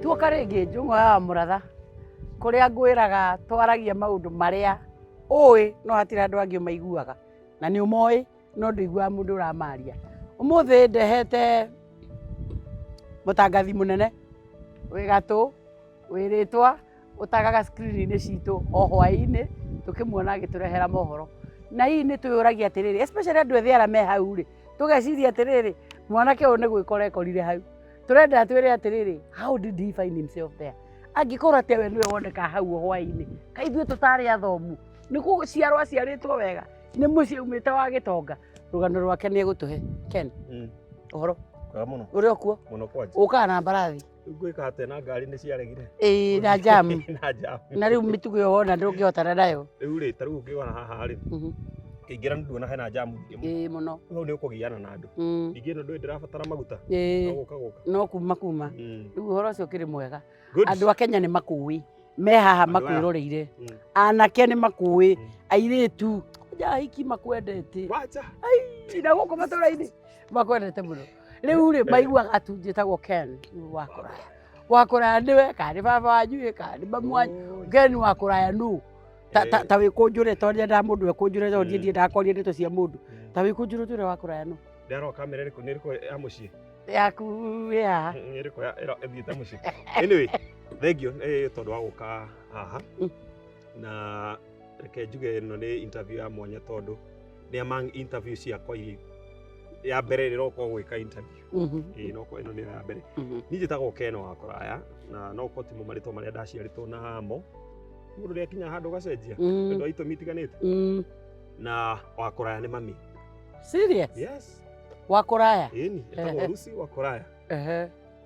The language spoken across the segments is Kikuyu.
Tuoka rĩngĩ njũng'wa ya Mũratha kũrĩa ngwĩraga twaragia maũndũ marĩa ũĩ no hatirĩ andũ angĩ maiguaga na nĩ ũmoĩ no ndũiguaga mũndũ ũramaria. Ũmũthĩ ndehete mũtangathi mũnene wĩ gatũ wĩ rĩtwa ũtangaga screen-inĩ citũ o hwaĩ-inĩ tũkĩmuona agĩtũrehera mohoro. Na hihi nĩ twĩyũragia atĩrĩrĩ, especially andũ ethĩ arĩa me hau rĩ, tũgeciria atĩrĩrĩ, mwanake ũyũ nĩ gwĩkora ekorire hau. Tũrenda twĩre atĩrĩrĩ, how did he find himself there? Angĩkorwo atĩ we nĩwe woneka hau o hwaĩ-inĩ, kaĩ ithuĩ tũtarĩ athomu? Nĩ gũciarwo aciarĩtwo wega? Nĩ mũciĩ aumĩte wa gĩtonga? Rũgano rwake nĩ egũtũhe. Ken, ũhoro? Wega mũno. Ũrĩ o kuo? Mũno kwanja. Ũkaga na mbarathi? Rĩu ngwĩka atĩa na ngari nĩ ciaregire? Ĩĩ na jam. Na jam. Na rĩu mĩtugo ĩyo wona ndũngĩhotana nayo. Rĩu rĩ, ta rĩu ũngĩona haha rĩ, ũkĩingĩra nĩ nduona hena jam nyingĩ mũno. Ĩĩ mũno. Hau nĩ ũkũgiana na andũ. Ningĩ ĩno ndũĩ ndĩrabatara maguta. No gũka gũka. No kuma kuma. Rĩu ũhoro ũcio ũkĩrĩ mwega. Good. Andũ a Kenya nĩ makũĩ. Me haha Andũ aya. makwĩroreire. Anake nĩ makũĩ. Airĩtu. Nja ahiki makwendete. Wacha. Ai, na gũkũ matũra-inĩ makwendete mũno. Rĩu rĩ maiguaga tu njĩtagwo Ken wa kũraya. Wa kũraya nĩwe kana nĩ baba wanyu ĩ kana nĩ mamu wanyu. Ken wa kũraya nũ? Ta ta ta wĩkũnjũre tondũ ndiendaga mũndũ ekũnjũre tondũ niĩ ndiendaga kwaria ndeto cia mũndũ. Ta wĩkũnjũre ũtwĩre wa kũraya nũ? Ndĩrarora kamera ĩrĩkũ nĩ ĩrĩkũ ya mũciĩ? Yaku ĩ haha. Nĩ ĩrĩkũ ĩthiĩte mũciĩ? Anyway, thank you tondũ wa gũka haha. Na reke njuge ĩno nĩ interview ya mwanya tondũ nĩ among interview ciakwa iria ya mbere ĩrĩa ũroka gwĩka interview. Ĩĩ no ĩno nĩyo ya mbere. Niĩ njĩtagwo Ken wa kũraya na no ũkorwo timo marĩtwa marĩa ndaciarĩtwo namo. Mũndũ nĩ akinya handũ ũgacenjia tondũ wa itũmi itiganĩte. Na wa kũraya nĩ mami. Serious? Yes. Wa kũraya? Ĩni, etagwo Lucy wa kũraya.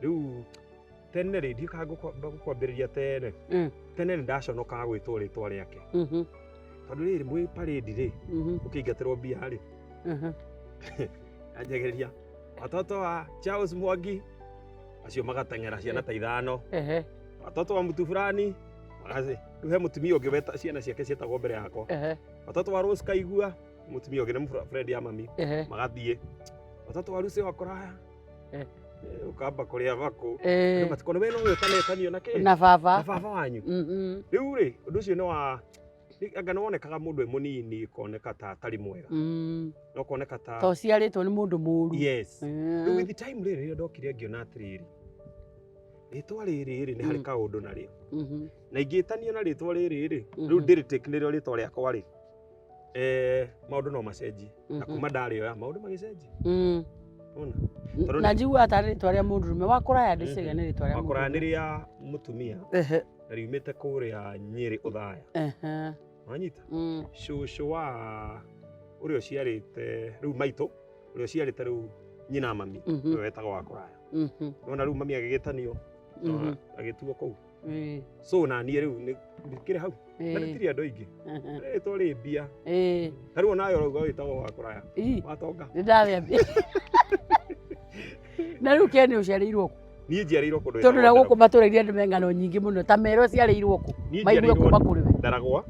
Rĩu tene rĩ, ndiũĩ kana ngũkwambĩrĩria tene. Tene nĩ ndaconokaga gwĩtwo rĩtwa rĩake. Tondũ rĩrĩ mwĩ parade rĩ, ũkĩingatĩrwo mbia rĩ, anjagĩrĩria watoto wa Charles Mwangi acio magateng'era ciana ta ithano. Watoto wa mtu fulani magathi rĩu he mũtumia ũngĩ weta ciana ciake cietagwo mbere yakwa. Watoto wa Rose Kaigua mũtumia ũngĩ nĩ friend ya mami magathiĩ. Watoto wa Lucy wa kũraya ũkamba kũrĩa bakũ. Andũ matikona we no wĩtanetanio na kĩ? Na baba. Na baba wanyu. Rĩu rĩ ũndũ ũcio nĩ wa anga nĩ wonekaga mũndũ e mũnini koneka ta atarĩ mwega. No koneka ta Ta ũciarĩtwo nĩ mũndũ mũru. Yes. Rĩu with time rĩrĩ rĩrĩa ndokire ngĩona atĩrĩrĩ rĩtwa rĩrĩ rĩ nĩ harĩ kaũndũ narĩo. Na ingĩtanio na rĩtwa rĩrĩ rĩ rĩu ndĩrĩtake nĩrĩo rĩtwa rĩakwa rĩ maũndũ no macenjie. Na kuma ndarĩoya maũndũ magĩcenjia. Ona. Tondũ Na njiguaga tarĩ rĩtwa rĩa mũndũrũme. Wa kũraya ndĩciria nĩ rĩtwa rĩa Wa kũraya nĩ mũndũrũme. rĩa mũtumia na riumĩte kũrĩa Nyĩrĩ Ũthaya. Wanyita? Cũcũ wa ũrĩa ũciarĩte rĩu maitũ ũrĩa ũciarĩte rĩu nyina mami nĩwe wetagwo wa kũraya. Nona rĩu mami agĩgĩtanio agĩtuo kũu. So na niĩ rĩu nĩ kĩrĩ hau. Na rĩtirĩ andũ aingĩ. Rĩtwa rĩ mbia. Ta rĩu onawe ũrauga wĩtagwo wa kũraya. Watonga. Nĩ ndathĩa mbia. Na rĩu Ken ũciarĩirwo kũ? Niĩ njiarĩirwo kũndũ Tondũ na gwĩtagwo gũkũ matũra-inĩ andũ me ng'ano nyingĩ mũno ta merwo ciarĩirwo kũ? Niĩ Maigue njiarĩirwo kuma kũrĩ we. Ndaragwa.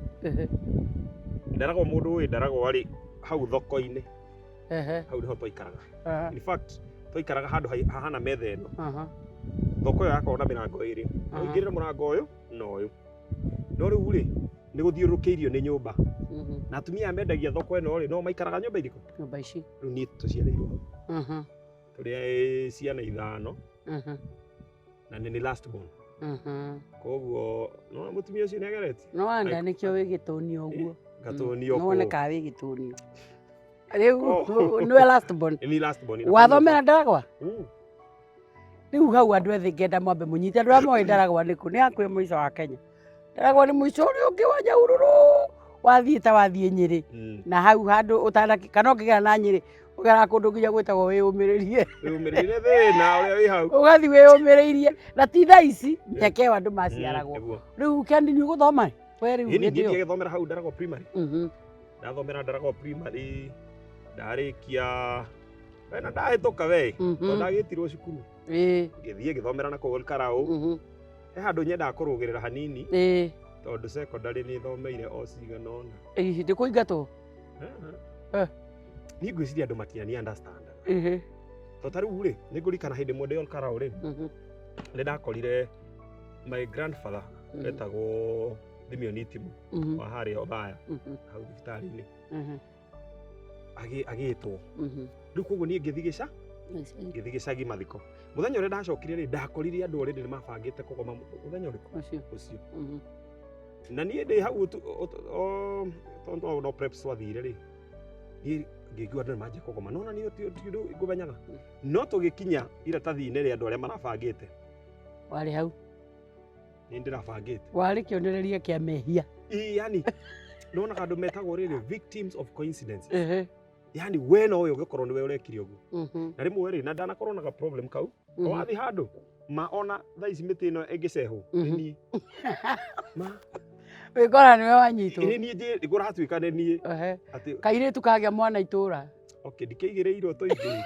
Ndaragwa mũndũ ũĩ Ndaragwa rĩ hau thoko-inĩ. Hau nĩho twaikaraga. In fact twaikaraga handũ hahana metha ĩno. Thoko ĩyo yakoragwo na mĩrango ĩrĩ. Ũingĩrĩre mũrango ũyũ na ũyũ. No rĩu rĩ nĩ gũthiũrũrũkĩirio nĩ nyũmba. Na atumia aya mendagia thoko ĩno rĩ no maikaraga nyũmba irĩkũ? Nyũmba ici. Rĩu niĩ tũciarĩirwo hau. Tũrĩ ciana ithano na nĩ last born. Koguo no mũtumia ũcio nĩ ageretie. No wanda nĩkĩo wĩ gĩtũnio ũguo. Ngatũnio No wonekaga wĩ gĩtũnio. Rĩu nĩwe last born. Nĩ last born. Wathomera Ndaragwa? Rĩu hau andũ ethĩ ngenda mwambe mũnyite andũ arĩa moĩ Ndaragwa nĩkũ nĩ hakuhĩ mũico wa Kenya. Ndaragwa nĩ mũico ũrĩa ũngĩ wa Nyahururu wathiĩ ta wathiĩ Nyĩrĩ na hau handũ ũtanaki kana ũngĩgera na Nyĩrĩ ũgeraga kũndũ nginya gwĩtagwo wĩyũmĩrĩrie. Wĩyũmĩrĩrie thĩna ũrĩa wĩ hau. Ũgathiĩ wĩyũmĩrĩirie na ti thaa ici mĩaka ĩyo andũ maciaragwo. Rĩu Ken nĩ ũgũthoma? We rĩu hĩndĩ ĩyo. Niĩ ngĩthomera hau Ndaragwa primary. Ndathomera Ndaragwa primary ndarĩkia we na ndahĩtũka we tondũ ndagĩtirwo cukuru. Ngĩthiĩ ngĩthomera na kũu Olkalau. He handũ nyendaga kũrũgĩrĩra hanini tondũ secondary nĩ thomeire o cigana ũna. Ndĩkũingatwo? Niĩ ngwĩciria andũ matiani understand. Tondũ ta rĩu rĩ nĩ ngũririkana hĩndĩ ĩmwe ndĩ Olkalau rĩ nĩ ndakorire My grandfather etagwo Thimioni Itimu wa harĩa Othaya hau thibitarĩ-inĩ agĩtwo. Rĩu koguo niĩ ngĩthiĩ gĩca ngĩthiĩ gĩcagi mathiko. Mũthenya ũrĩa ndacokire rĩ, ndakorire andũ already nĩ mabangĩte kũgoma mũthenya ũrĩkũ ũcio. Ũcio. Na niĩ ndĩ hau tondũ no preps twathire rĩ, niĩ ngĩigua andũ nĩ manjia kũgoma, no na niĩ ti ũndũ ngũmenyaga, no tũgĩkinya iratathi-inĩ rĩa andũ arĩa marabangĩte. Warĩ hau? Nĩ ndĩrabangĩte. Warĩ kĩonereria kĩa mehia. Ĩ, yani nonaga andũ metagwo rĩrĩ victims of coincidence. Yani we no we ũngĩkorwo nĩwe ũrekire ũguo. Na rĩmwe rĩ, na ndanakorwo na ga problem kau, wathiĩ handũ ma ona thaa ici mĩtĩ ĩno ĩngĩcehwo nĩ niĩ ma. Wĩkora nĩwe wanyitwo. Nĩ niĩ kũratuĩka nĩ niĩ atĩ Kairĩtu kagĩa mwana itũra. Okay, ndikĩigĩrĩirwo tũingĩ.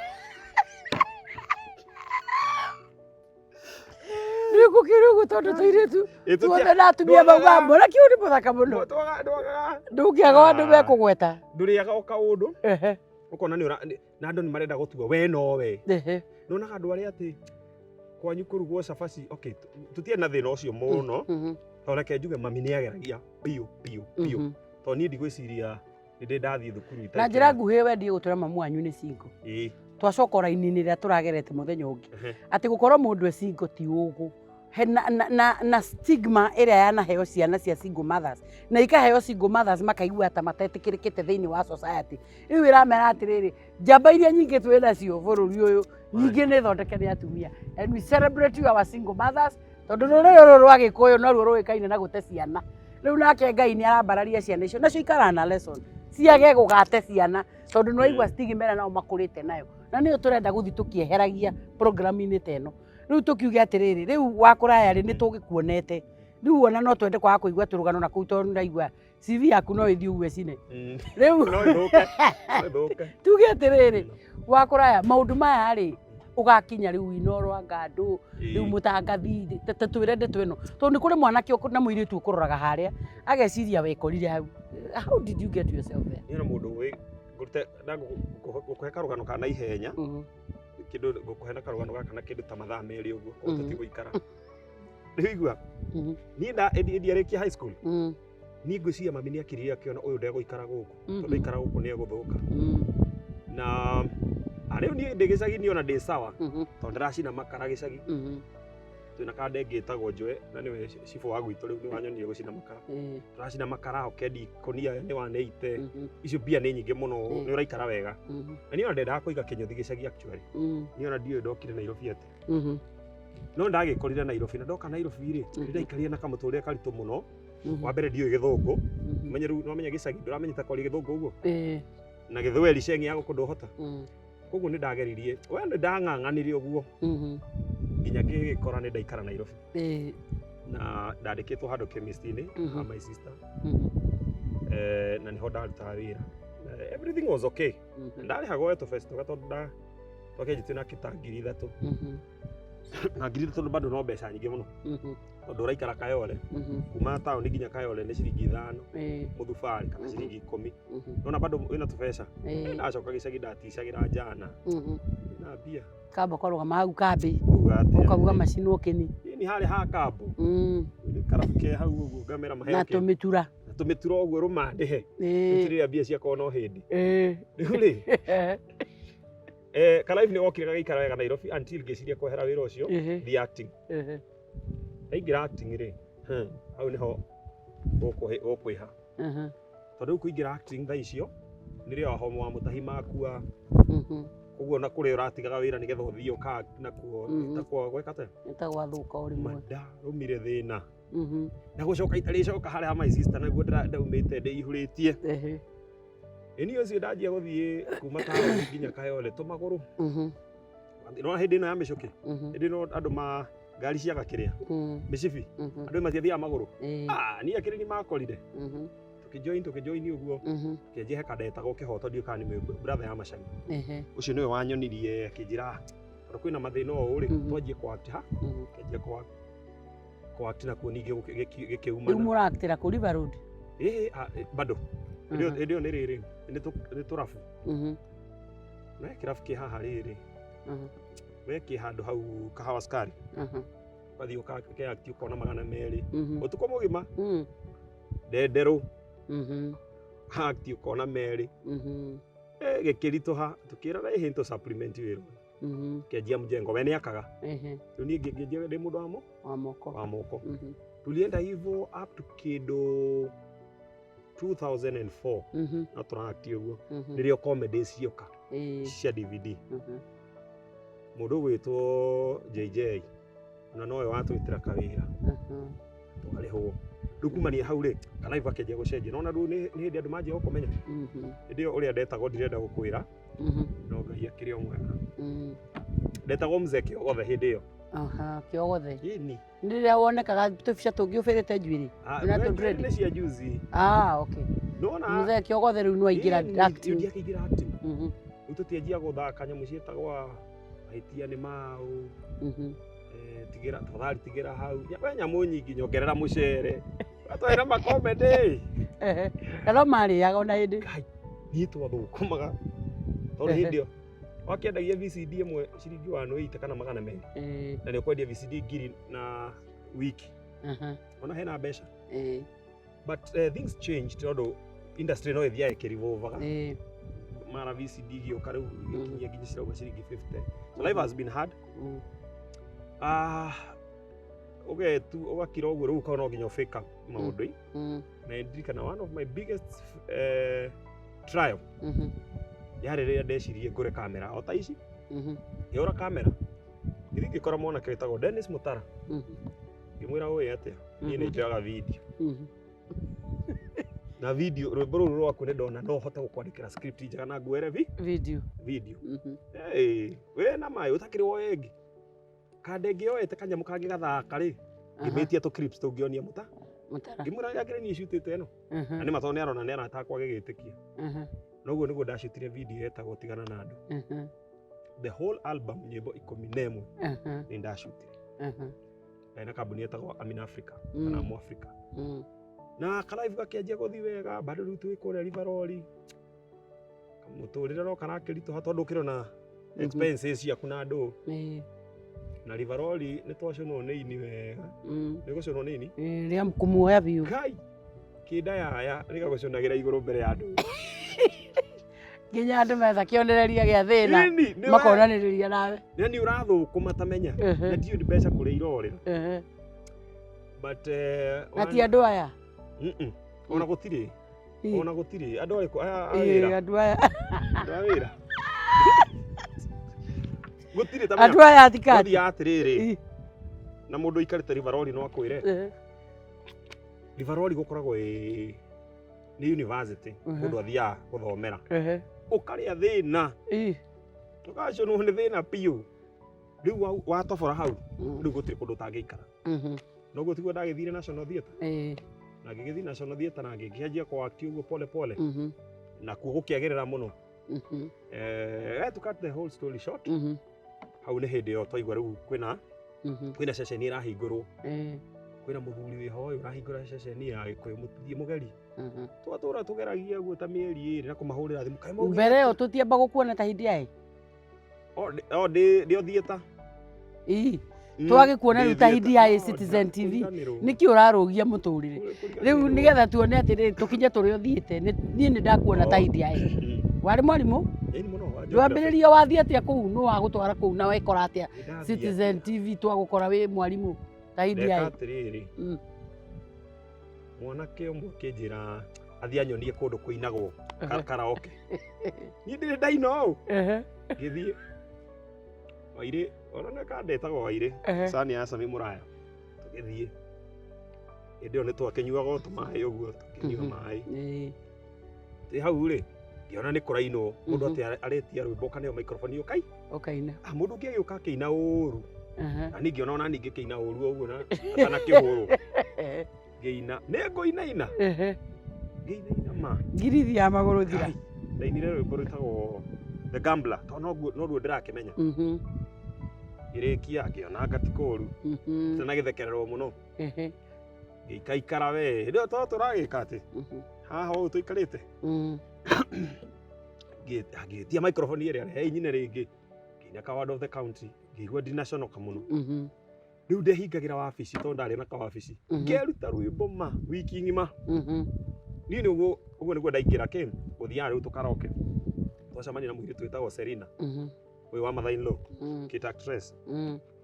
Rĩu gũkĩrĩ ũguo tondũ tũirĩtu Ĩ, tuothe na atumia maugaga mwanake ũyũ nĩ mũthaka mũno. Ndwagaga. Ndũngĩaga andũ mekũgweta. Ndũrĩaga o kaũndũ ũkona nĩ na andũ nĩ marenda gũtua we nowe. Nĩwonaga andũ arĩa atĩ kwanyu kũrugwo cabaci, okay, tũtiarĩ na thĩna ũcio mũno, tondũ reke njuge mami nĩ ageragia biũ biũ biũ, tondũ niĩ ndigwĩciria nĩ ndĩ ndathiĩ thukuru itarĩ Na njĩra kĩrathi. nguhĩ, wendie gũtwĩra mamu wanyu nĩ single. Ĩĩ. Twacoka raini-inĩ ĩrĩa tũragerete mũthenya ũngĩ, atĩ gũkorwo mũndũ e single ti ũgũ. He na stigma ĩrĩa yanaheo ciana cia single mothers na ikaheo single mothers makaigua ta matetĩkĩrĩkĩte thĩinĩ wa society, rĩu ĩramera atĩrĩrĩ, njamba iria nyingĩ twĩ nacio bũrũri ũyũ nyingĩ nĩ thondeke nĩ atumia. And we celebrate you, our single mothers, tondũ rũrĩrĩ rũrũ rwa Gĩkũyũ noruo rũĩkaine na gũte ciana. Rĩu nake Ngai nĩ arambararia ciana icio nacio ikara na lesson ciage gũgate ciana, tondũ nĩ waigua stigma ĩrĩa nao makũrĩte nayo, na nĩyo tũrenda gũthiĩ tũkĩeheragia program-inĩ ta ĩno. Rĩu tũkiuge atĩrĩrĩ, rĩu wa kũraya rĩ, nĩ tũgĩkuonete rĩu, ona no twende kwaga kũigua tũrũgano na kũu, tondũ ndaigua CV yaku no ĩthiĩ ũguo ĩcine rĩu. No ĩthũke, no ĩthũke. Tuge atĩrĩrĩ, wa kũraya, maũndũ maya rĩ, ũgakinya rĩu Inooro anga andũ rĩu mũtangathi twĩre ndeto ĩno, tondũ nĩ kũrĩ mwanake na mũirĩtu ũkũroraga harĩa ageciria wekorire hau. How did you get yourself there? Niĩ na mũndũ wĩ ngũrute na ngũkũhe karũgano ka naihenya. Kĩndũ ngũkũhe na karũgano gaka na kĩndũ ta mathaa 2 ũguo, koguo tũtigũikara. Rĩu igua, niĩ nda ndiarĩkia high school, niĩ ngwĩciria mami nĩ akirire akĩona ũyũ ndegũikara gũkũ, tondũ aikara gũkũ nĩ egũthũka. Na rĩu niĩ ndĩ gĩcagi, niĩ ona ndĩ sawa, tondũ ndĩracina makara gĩcagi. Twĩna kandenge ĩtagwo Njoe na nĩwe cibũ wa gwitũ, rĩu nĩ wanyonire gũcina makara. Tũracina makara, ũkendi ikũnia nĩ 180. Icio mbia nĩ nyingĩ mũno. Nĩ ũraikara wega. Na niĩ ona ndendaga kũiga kĩnyũthi gĩcagi actually. Niĩ ona ndiũĩ ndokire Nairobi atĩa, no ndagĩkorire Nairobi. Na ndoka Nairobi rĩ, nĩ ndaikarire na kamũtũrĩre karitũ mũno. Wa mbere, ndiũĩ gĩthũngũ. Menye rĩu nĩwamenya gĩcagi ndũramenya ta kwaria gĩthũngũ ũguo na gĩthweri cengi ya gũkũ ndũhota. Koguo nĩ ndageririe we, nĩ ndang'ang'anire ũguo nginya ngĩgĩkora nĩ ndaikara Nairobi. Na ndandĩkĩtwo handũ chemist-inĩ ha my sister, na nĩho ndarutaga wĩra. Everything was okay. Ndarĩhagwo we tũbeca twega, tondũ nda twakĩanjĩtie na kĩta 3,000. Na 3,000 bado no mbeca nyingĩ mũno, tondũ ũraikara Kayole, kuma taũni nginya Kayole nĩ ciringi 5 mũthubarĩ kana ciringi 10. Nona bado wĩna tũbeca. Ndacoka gĩcagi ndaticagĩra njana na mbia. Kamba kwarũgama hau kambĩ. Uga atĩa? Ũkauga macinwo kĩni. Ni harĩ ha kambo karabu ke hau ũguo ngamera Na maheo tũmĩtura. Na tũmĩtura ũguo rũmandĩhe rĩrĩa mbia ciakwa no hĩndĩ rĩu rĩ, kalife nĩ gokire gagĩikara wega Nairobi until ngĩciria kwehera wĩra ũcio, the acting. Ndaingĩra acting rĩ, hau nĩho gũkwĩha, tondũ rĩu kũingĩra acting thaa icio nĩrĩo ahomo wa mũtahi makua, koguo na kũrĩa ũratigaga wĩra nĩgetha ũthiĩ ũka nakuo ta kwa gwĩka atĩa? Nĩtagwathũka o rĩmwe. Mandarũmire thĩna na gũcoka itarĩcoka harĩa my sister naguo ndaumĩte ndĩihũrĩtie. Ĩni ũcio ndanjia gũthiĩ kuma taũni nginya Kayole tũmagũrũ. No hĩndĩ ĩno ya mĩcũkĩ, hĩndĩ ĩno andũ ma ngari ciaga kĩrĩa mĩcibi, andũ matiathiaga magũrũ. Ah, niĩ akĩrĩ nĩ makorire tũkĩjoin tũkĩjoin ũguo, kĩanjia he kanda etagwo Kĩhoto, ndiũĩ kana nĩ brother ya Macagi. Ũcio nĩwe wanyonirie akĩnjĩra, tondũ kwĩna mathĩna ũũ rĩ, twanjie kwa act ha kĩanjia kwa act nakuo ningĩ Rĩu gĩkĩumana. Mũraktĩra kũ River Road? Ĩĩ, bado hĩndĩ ĩyo nĩ rĩrĩ nĩ tũrabu. Na kĩrabu kĩ haha rĩrĩ, we kĩ handũ hau Kahawa Sukari. Ũgathiĩ ũkeakti ũkona 200 ũtukũ mũgima. Ndenderũ akti ũkona 2. Gĩkĩritũha, tũkĩrana ĩhĩ tũ supplement wĩra ũyũ. Kĩanjia mjengo we nĩakaga. Rĩu niĩ ngĩanjia ndĩ mũndũ wa mo wa moko. Wa moko. Tulienda hivyo up to kĩndũ 2004. No tũraakti ũguo. Nĩrĩo comedy cioka cia DVD. Mũndũ ũgwĩtwo JJ ona nowe watwĩtĩra kawĩra. Twarĩhwo rĩu kumania hau rĩ, kalaivu akĩanjia gũcenjia nona rĩu nĩ hĩndĩ andũ manjia gũkũmenya. Hĩndĩ ĩyo ũrĩa ndetagwo ndirenda gũkwĩra, no Ngai akĩrĩ o mwega. Ndetagwo mzee Kĩogothe hĩndĩ ĩyo. Aha, Kĩogothe. Ĩni. Nĩ rĩrĩa wonekaga tũbica tũngĩ ũbĩrĩte njuĩrĩ. Ah, Na we tũ dread. nĩ cia juzi. Ah, okay. Nona Mzee Kĩogothe rĩu nĩ waingĩra acting. Ndiakĩingĩra acting. Rĩu tũtianjia gũthaka nyamũ ciĩtagwo mahĩtia nĩ mau. Tigĩra tafadhali, tigĩra hau. We nyamũ nyingĩ, nyongerera mũcere, twatwarĩra makomedy. Ehe. Na no marĩaga ona hĩndĩ. Ngai, niĩ twathũkũmaga tondũ hĩndĩ ĩyo wakĩendagia VCD ĩmwe ciringi 180 kana 200. Na nĩ ũkwendia VCD 1000 na wiki. Ona hena mbeca. But things change tondũ industry no ĩthiaga ĩkĩrevolvaga. Mara VCD igĩũka rĩu gĩkinyia nginya cirauma ciringi 50, so life has been hard. Ah, ũgetu ũgakira ũguo rĩu ũkona no nginya ũfake up maũndũ. Na ndirikana one of my biggest trial yarĩ rĩrĩa ndecirie ngũre kamera o ta ici. Ngĩgũra kamera, ngĩthiĩ ngĩkora mwanake wĩtagwo Dennis Mutara. Ngĩmwĩra, ũĩ atĩa, niĩ nĩ njoyaga video na video rwĩmbo rũrũ rwaku nĩ ndona no hote gũkwandĩkĩra script njega na nguere vi Video. Video. Hey, we na maĩ ũtakĩrĩ woe ĩngĩ kande ngĩoete kanyamũ kangĩ gathaka rĩ, ngĩmĩtia tũ clips tũngĩonia mũta. Mutara. Ngĩmwĩra yakĩrĩ niĩ cutĩte ĩno. Na nĩ matoo nĩ arona nĩ aratakwa agĩgĩtĩkia. Noguo nĩguo ndacutire video yetagwo Tigana na Andũ. The whole album, nyĩmbo 11, nĩ ndacutire. Ndarĩ na kambuni yetagwo Amin Africa kana Amu Africa. Na kalaivu gakĩanjia gũthiĩ wega bado. Rĩu twĩ kũrĩa Rivaroli, mũtũrĩre no karakĩritũha tondũ ũkĩrĩ expenses ciaku na andũ. Na Rivaroli nĩ twacũnwo nĩ ini wega. Nĩ gũcũnwo nĩ ini. Rĩa kũmuoya biũ. Kai kĩnda yaya rĩgagũcũnagĩra igũrũ mbere ya andũ. Nginya andũ metha kĩonereria gĩa thĩna. Ĩni, nĩ we- Makonanĩrĩria nawe. Na nĩ ũrathũkũma tamenya. Na ndiũĩ mbeca kũrĩa irorĩra. But Na ti andũ aya. Ona gũtirĩ. Ona gũtirĩ andũ arĩkũ aya a wĩra. Andũ aya. Andũ a wĩra gũtirĩ ta Andũ aya atikati. Gũthiaga atĩrĩrĩ, na mũndũ ũikarĩte Rivaroli no akwĩre Rivaroli gũkoragwo ĩ nĩ university. Mũndũ athiaga gũthomera, ũkarĩa thĩna, ũgacũnwo nĩ thĩna biũ. Rĩu watobora hau, rĩu gũtirĩ kũndũ ũtangĩikara. Noguo tiguo ndagĩthire National Theatre. Na ngĩgĩthiĩ National Theatre na ngĩkĩanjia kũakti ũguo pole pole. Na kuo gũkĩagĩrĩra mũno. To cut the whole story short, hau nĩ hĩndĩ ĩyo twaigua rĩu kwĩna kwĩna ceceni ĩrahingũrwo. Kwĩna mũthuri wĩho ũyũ ũrahingũra ceceni ya Gĩkũyũ, mũthiĩ mũgeri. Twatũra tũgeragia ũguo ta mĩeri 2 na kũmahũrĩra thimũ, kaĩ maugire Mbere ĩyo tũtiamba gũkuona ta hindi aĩ. O ndĩ o theatre. Twagĩkuona rĩu Ndĩ ta theatre. hindi ya No, Citizen TV. ndakũriganĩrwo. Nĩkĩ ũrarũgia mũtũrĩre rĩu? Kũriganĩrwo. Nĩgetha tuone atĩrĩrĩ, tũkinye tũrĩa ũthiĩte. Niĩ nĩ ndakuona ta hindi aĩ. Warĩ mwarimũ. Ĩni mũno, wa geography. Ndwambĩrĩria wathiĩ atĩa kũu? Nũ wagũtwara kũu na wekora atĩa? Nĩ ndathiĩ Citizen atĩa? TV twagũkora wĩ mwarimũ ta hindi Ndeka aĩ. atĩrĩrĩ, mwanake ũmwe akĩnjĩra athiĩ anyonie kũndũ kũinagwo karaoke. Niĩ ndĩrĩ ndaina ũũ. Ngĩthiĩ Wairĩ, ona nĩ kandetagwo Wairĩ. Cani ya Sami Mũraya, tũgĩthiĩ. Hĩndĩ ĩyo nĩ twakĩnyuaga o tũmaĩ ũguo, tũkĩnyua maĩ. Twĩ hau rĩ, ngĩona nĩ kũrainwo mũndũ atĩ aretia rwĩmbo, ũkaneo microphone ũkai. Ũkaina. Ah, mũndũ ũngĩ agĩũka akĩina ũru. Na niĩ ngĩona ona niĩ ngĩkĩina ũru ũguo na atanakĩhũrwo. Ngĩina, nĩ ngũinaina. Ngĩinaina ma. Ngirithi ya magũrũ thira. Kai, ndainire rwĩmbo rwĩtagwo The Gambler tondũ noguo noruo ndĩrakĩmenya. Ngĩrĩkia ngĩona ngati kũru. Tũnagĩthekererwo mũno. Ngĩikaikara we hĩndĩ ĩyo to tũragĩka atĩ haha ũũ tũikarĩte. Ngĩtia microphone ĩrĩa, rehei nyine rĩngĩ. Ngĩina Coward of the County, ngĩigua ndinaconoka mũno. Rĩu ndehingagĩra wabici tondũ ndarĩ na kawabici, ngeruta rwĩmbo ma wiki ng'ima. Niĩ nĩ ũguo, ũguo nĩguo ndaingĩra kĩ gũthiaga rĩu tũkaroke twacemania na mũirĩtu wĩtagwo Serena, ũyũ wa mother in law, kĩta actress,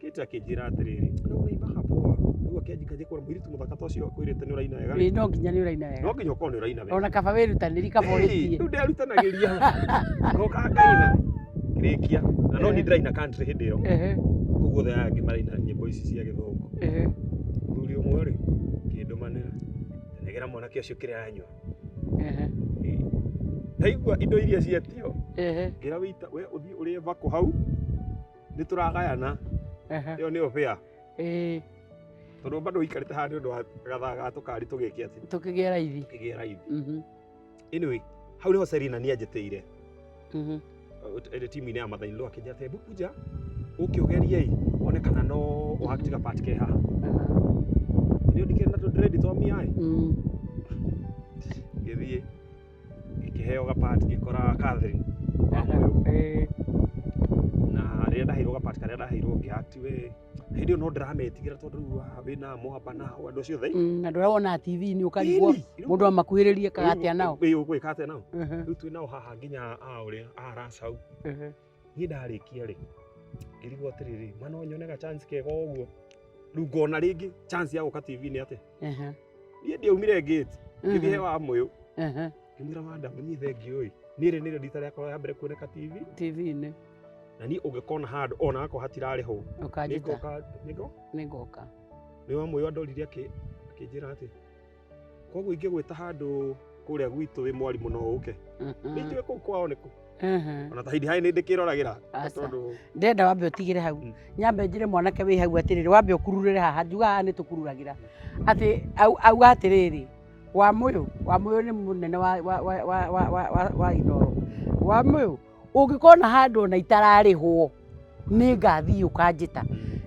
kĩte akĩnjĩra atĩrĩrĩ, "Na unaimbaga poa." Rĩu akĩanjika njĩkora mũirĩtu mũthaka ta ũcio akwĩrĩte nĩ ũraina wega rĩ, Ĩ, no nginya nĩ ũraina no wega. Nginya ũkorwo nĩ ũraina wega. Ona kaba wĩrutanĩri, kaba ũrĩtie. Rĩu nderutanagĩria ngoka ngaina ngĩrĩkia, na no niĩ ndĩraina country hĩndĩ ĩyo, koguo othe aya angĩ maraina nyĩmbo ici cia gĩthũngũ. Mũthuri ũmwe rĩ kĩndũmanĩra, negera mwanake ũcio kĩrĩa aranyua. Ndaigua indo iria cietio, ngĩra wĩita, we ũthiĩ ũrĩe bako hau, nĩ tũragayana. Ĩyo nĩyo fair, tondũ bado ũikarĩte haha nĩ ũndũ wa gathaa ga tũkari tũgĩke atĩ Tũkĩgĩa raithi. Tũkĩgĩa raithi. Anyway, hau nĩho Serena nĩ anjĩtĩire ĩrĩ timu-inĩ ya mother in law, akĩnjĩra atĩ, "Hebu kuja ũke ũgerie one kana no ũhaktiga part ke haha." Nĩ ndikĩrĩ na tũ-dread twa miai. Ngĩthiĩ ngĩkĩheo gapart, ngĩkora Catherine wa Moyo. Na rĩrĩa ndaheirwo gapart karĩa ndaheirwo, ngĩact we hĩndĩ ĩyo no ndĩrametigĩra, tondũ rĩu haha wĩna mwamba na andũ acio othe. Na andũ arĩa wonaga TV-inĩ ũkarigwo Ĩni, mũndũ amakuhĩrĩrie kaga atĩa nao. Ĩ, ũgwĩka atĩa nao? Rĩu twĩ nao haha nginya a ũrĩa a hau. Niĩ ndarĩkia rĩ, ngĩrigwo atĩrĩrĩ, ma no nyone ga chance kega ũguo rĩu ngona rĩngĩ chance ya gũka TV-inĩ atĩa? Niĩ ndiaumire gate, ngĩthiĩ he wa Mũyũ, ngĩmwĩra, "Madam, niĩ thengiũ ĩ, niĩ rĩ nĩrĩo rita rĩakwa rĩa mbere kuoneka TV TV-inĩ. Na niĩ ũngĩkona handũ ona akorwo hatirarĩhwo, Ũkanjĩta. Nĩngoka, nĩngo Nĩngoka. Nĩ wa Mũyũ andorire akĩnjĩra atĩ koguo ingĩgwĩta handũ kũrĩa gwitũ wĩ mwarimũ no ũke. Nĩ njũĩ kũu kwao nĩkũ, ona ta hindi harĩ nĩ ndĩkĩroragĩra Aca. tondũ Ndenda wambe ũtigĩre hau. Nyambe njĩre mwanake wĩ hau atĩrĩrĩ, wambe ũkururĩre haha, njuga haha nĩ tũkururagĩra atĩ auga atĩrĩrĩ, Wamũyũ, Wamũyũ nĩ mũnene wa Inoro. Wamũyũ, ũngĩkona handũ ona itararĩhwo, nĩ ngathiĩ ũkanjĩta.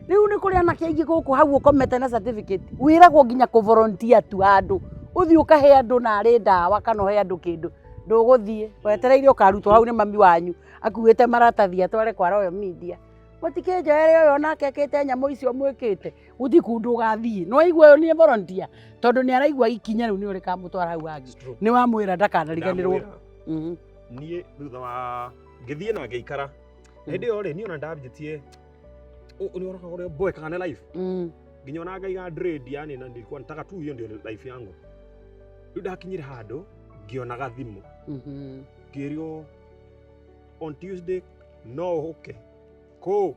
Rĩu nĩ kũrĩ anake aingĩ gũkũ hau ũkomete na certificate, wĩragwo nginya kũ volunteer tu handũ, ũthiĩ ũkahe andũ narĩ ndawa kana ũhe andũ kĩndũ, ndũgũthiĩ, wetereire ũkarutwo hau nĩ mami wanyu akuĩte maratathi atware kwa Royal Media. Mũtikĩnjoere ũyũ onake ekĩte nyamũ icio mwĩkĩte, gũtirĩ kũndũ ũgathiĩ. Nĩ waigua ũyũ nĩ volunteer, tondũ nĩ araigua ikinya rĩu nĩ rĩkamũtwara hau hangĩ. Nĩ wamwĩra ndakanariganĩrwo. Ndamwĩra. Niĩ thutha wa ngĩthiĩ na ngĩikara hĩndĩ ĩyo rĩ, niĩ ona ndambĩtie nĩ ũroka ũrĩa mboekaga nĩ life, nginya ona ngaiga dread, yani na nilikuwa nataka tu hiyo ndio life yangu. Rĩu ndakinyire handũ ngĩona gathimũ, ngĩrwo on Tuesday no ũke kũ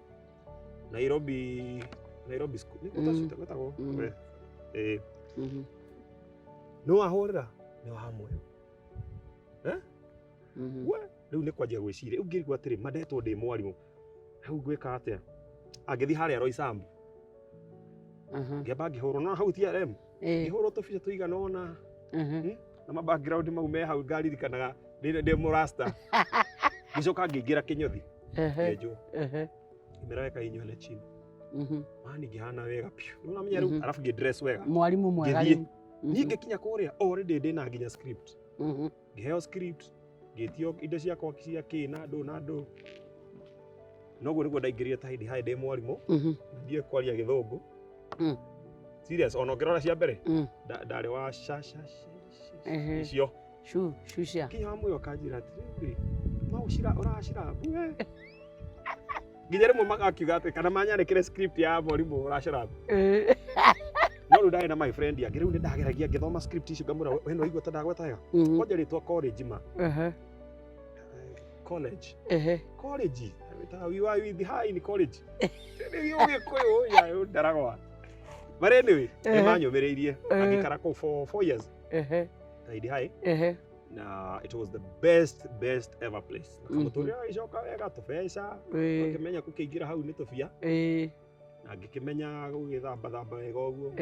Nairobi, Nairobi School nĩ gwĩtagwo. Ĩĩ, nĩ wahũrĩra nĩ wa Moyo. We rĩu nĩ kwanjia gwĩciria, rĩu ngĩrigwo atĩrĩ, mandetwo ndĩ mwarimũ hau ngwĩka atĩa? Angĩthiĩ harĩa Roysambu, ngĩamba ngĩhũrwo no hau TRM, ngĩhũrwo tũbica tũigana ũna na ma background mau me hau ngaririkanaga ndĩ mũrasta. Ngĩcoka ngĩingĩra kĩnyothi, ngĩenjwo, ngĩmera weka nywele chini mani, ngĩhana wega piũ. Nĩ ũramenya rĩu, arabu ngĩ dress wega. Mwarimũ mwega. Ngĩthiĩ. Rĩu. Niĩ ngĩkinya kũrĩa already ndĩna nginya script. Ngĩheo script, ngĩtio indo ciakwa cia kĩ na ndũ na ndũ. Noguo nĩguo ndaingĩrire Tahidi High ndĩ mwarimũ. Ndiĩ kwaria gĩthũngũ. Serious, ona ũngĩrora cia mbere, ndarĩ wa sha sha sha icio. Shu shusha. Kinya wa mũyo akanjĩra atĩrĩrĩ, ma ũracirabu we, nginya rĩmwe magakiuga atĩ kana manyandĩkĩre script ya mwarimũ ũracirabu. No rĩu ndarĩ na my friend angĩ, rĩu nĩ ndageragia ngĩthoma script icio, ngamwĩra, "We no igua ta ndagweta wega kwanja rĩtwa college ma college college wĩtaga we were with high in college nĩ ũgĩkũyũ ya ndaragwa." But anyway, nĩ manyũmĩrĩirie, angĩikara kũu for 4 years Tahidi High, na it was the best best ever place, na kamũtũrĩre gagĩcoka wega, tũbeca ũkĩmenya gũkĩingĩra hau nĩ tũbia, na ngĩkĩmenya gũgĩthambathamba wega ũguo.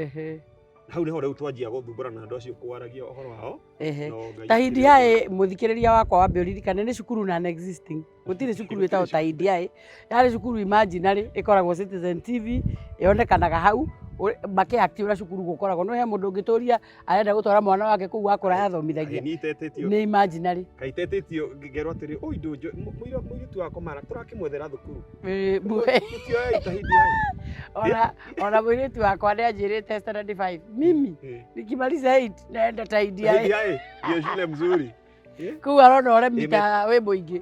Hau nĩho rĩu twanjia gũthumbũrana na andũ acio kwaragia ũhoro wao. No Ngai Tahidi akĩrĩ. High, mũthikĩrĩria wakwa, wambe ũririkane nĩ cukuru non existing, gũtirĩ cukuru ĩtagwo Tahidi High, yarĩ cukuru imaginary ĩkoragwo Citizen TV, yonekanaga hau. Makĩact ũrĩa cukuru gũkoragwo, no he mũndũ ũngĩtũria arenda gũtwara mwana wake kũu wakũra athomithagia. Kaĩ nitetĩtio. Nĩ imaginary. Kaĩ itetĩtio ngerwo atĩrĩ, oi ndũnjũ mũirĩtu wakwa mara tũrakĩmwethera thukuru. Mũtioe itahidi hai. Ona mũirĩtu wakwa nĩ anjĩrĩte standard 5, mimi nikimaliza 8 naenda Tahidi High. Tahidi High ndio shule mzuri. Kũu arona ũremi ta wĩ mũingĩ.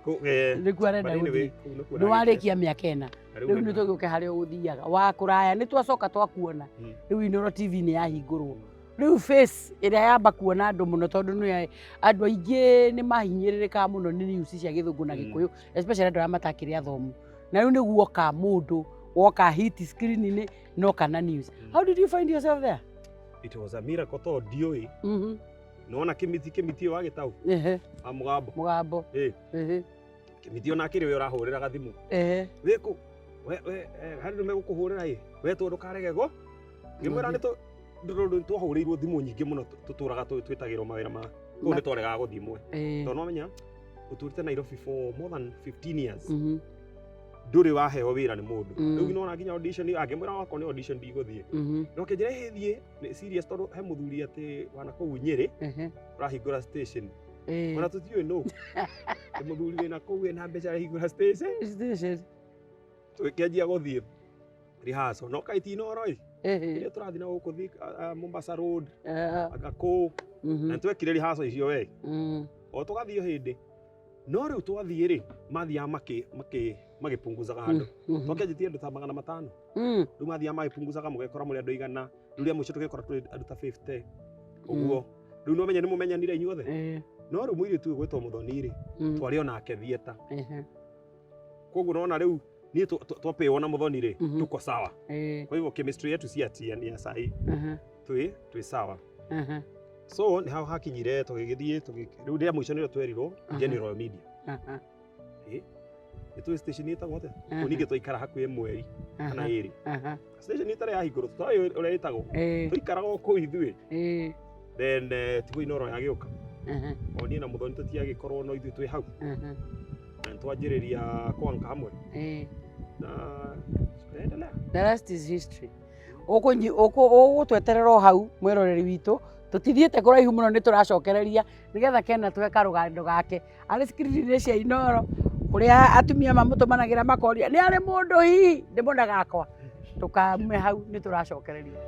Nĩkuo arenda But anyway, gũthiĩ. kũu nĩkuo Nĩ ndagĩte. warĩkia mĩaka 4. Na rĩu Rĩu nĩ nĩ- tũgĩũke harĩa ũgũthiaga wa kũraya, nĩ twacoka twakuona. Rĩu Inooro TV nĩ yahingũrwo, rĩu face ĩrĩa yamba kuona andũ mũno, tondũ nĩ andũ aingĩ nĩ mahinyĩrĩrĩkaga mũno nĩ news cia Gĩthũngũ na Gĩkũyũ, especially andũ arĩa matakĩrĩ athomu. Na rĩu nĩ guoka mũndũ woka hit screen-inĩ no kana news. How did you find yourself there? It was a miracle tondũ ndiũĩ. Nĩwona Kĩmiti, Kĩmiti ũyũ wa Gĩtaũ wa mũgambo. Mũgambo. Kĩmiti ona akĩrĩ we ũrahũrĩra gathimũ. Wĩkũ we we harĩ andũ megũkũhũrĩra ĩ wetwo ndũkarege go ngĩmwĩra nĩ tondũ twahũrĩirwo thimũ nyingĩ mũno, tũtũraga twĩtagĩrwo mawĩra ma kũu, nĩ twaregaga gũthiĩ mwe tondũ nwamenya ũtũrĩte Nairobi for more than 15 years, ndũrĩ waheo wĩra nĩ mũndũ. Rĩu nona nginya audition angĩmwĩra wakwa nĩ audition ndigũthiĩ. No kĩnjĩra ĩ thiĩ nĩ serious, tondũ he mũthuri atĩ wana kũu Nyĩrĩ ũrahingũra station. Ona tũtiũĩ nũ nĩ mũthuri wĩna kũu wĩna mbeca arahingũra station. Station. Tũkĩanjia gũthiĩ rehearsal no kaĩ ti Inooro ĩ iria tũrathiĩ na gũkũ Mombasa Road anga kũ na nĩtwekire rehearsal icio we o tũgathiĩ o hĩndĩ, no rĩu twathiĩ rĩ mathiaga magĩpunguzaga andũ. Twakĩanjĩtie andũ ta 500. Rĩu mathiaga magĩpunguzaga, mũgekora mũrĩ andũ 100. Rĩu rĩa mũico tũgĩkora tũrĩ andũ ta 50 ũguo. Rĩu no menye nĩ mũmenyanire inyuothe. No rĩu mũirĩtu ũyũ gwĩtwo Mũthoni rĩ, twarĩ onake theatre. Koguo nona rĩu niĩ twapĩwo na Mũthoni rĩ, tuko sawa. Kwa hivyo chemistry yetu si ati ni ya sahi, twĩ sawa. So nĩ hau hakinyire tũgĩgĩthiĩ rĩu rĩa mũico nĩrĩo twerirwo General Media. Nĩ tũĩ station ĩtagwo atĩa? Kũu ningĩ twaikara hakuhĩ mweri kana 2. Station ĩtarĩ yahingũrwo, tũtoĩ ũrĩa ĩtagwo. Tũikaraga o kũu ithuĩ. Then tiguo Inooro yagĩũka. O niĩ na Mũthoni tũtiagĩkorwo, no ithuĩ twĩ hau. Na nĩtwanjĩrĩria kwanka hamwe na tukaendelea. The rest is history. Ũgũtweterera o hau, mwĩroreri witũ, tũtithiĩte kũraihu mũno, nĩ tũracokereria nĩgetha Kena tũhe karũgano gake arĩ screen-inĩ cia Inooro kũrĩa atumia mamũtũmanagĩra makoria nĩ arĩ mũndũ hihi ndĩmonaga akwa. Ndũkaume hau, nĩ tũracokereria.